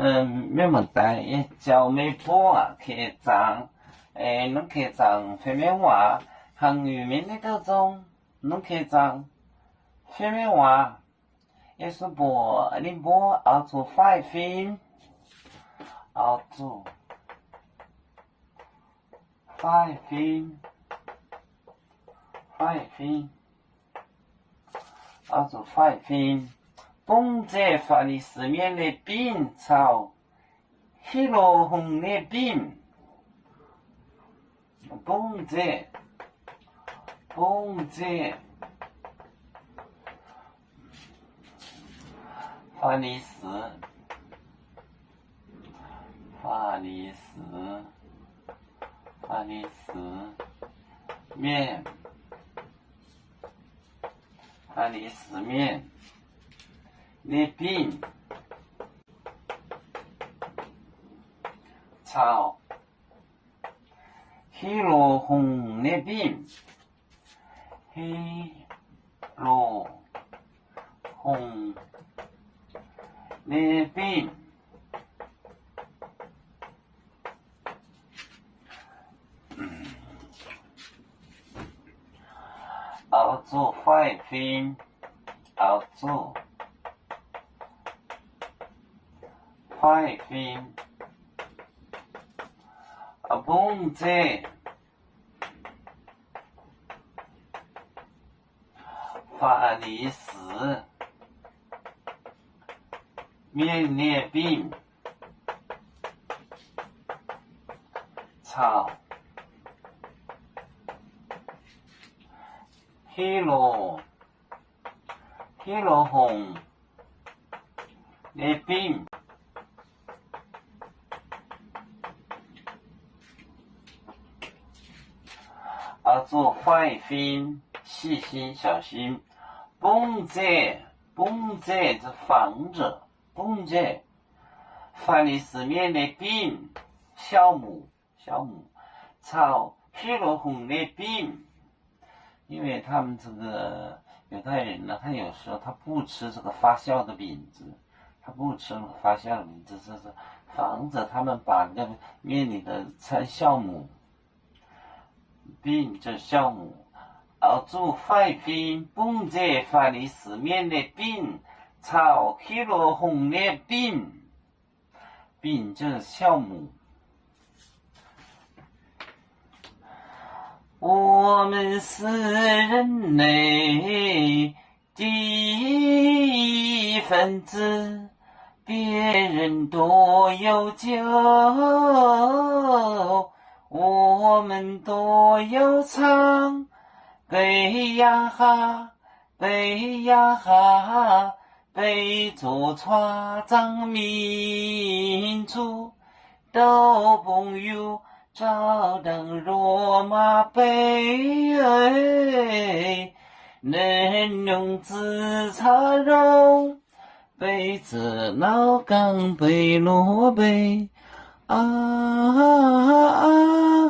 Mienh muoz-doic, yie jauv meih mbuo keh zaangc, nongx keh zaangc fei mienh waac, haaix nyungc mienh naaiv douh zong, nongx keh zaangc fei mienh waac. Yie su mbuox ninh mbuo oix zuqc faix-fim, oix zuqc faix-fim, faix-fim, oix zuqc faix-fim, bungx nzengc Faa^li^si Mienh nyei binv caux Helotv Hungh nyei binv. Bungx nzengc, bungx nzengc Faa^li^si, Faa^li^si, Faa^li^si Mienh, Faa^li^si Mienh nyei binv caux Helotv Hungh nyei binv, Helotv Hungh nyei binv oix zuqc faix-fim, oix zuqc faix-fim, bungx nzengc Faa^li^si Mienh nyei binv caux Helotv, Helotv Hungh nyei binv oix zuqc faix-fim, 细心小心, bungx nzengc, bungx nzengc, 防止, bungx nzengc Faa^li^si Mienh nyei binv, 酵母, 酵母, caux Helotv Hungh nyei binv, 因为他们这个犹太人呢，他有时候他不吃这个发酵的饼子，他不吃那个发酵的饼子，就是防止他们把那个面里的掺酵母，并这酵母，oix zuqc faix-fim bungx nzengc Faa^li^si Mienh nyei binv caux Helotv Hungh nyei binv. 并这酵母。我们是人类的一份子，别人都有酒，我们都要唱。 Beiv yaac haav, beiv yaac haav, beiv zuqc cuotv zaangc mingh zuqc douc bung yuh zaux dangh nduov maa beiv, ninh nyungc ziqc caux ndongh beiv ziqc nauv gangh beiv nduov beiv. Aa, aa,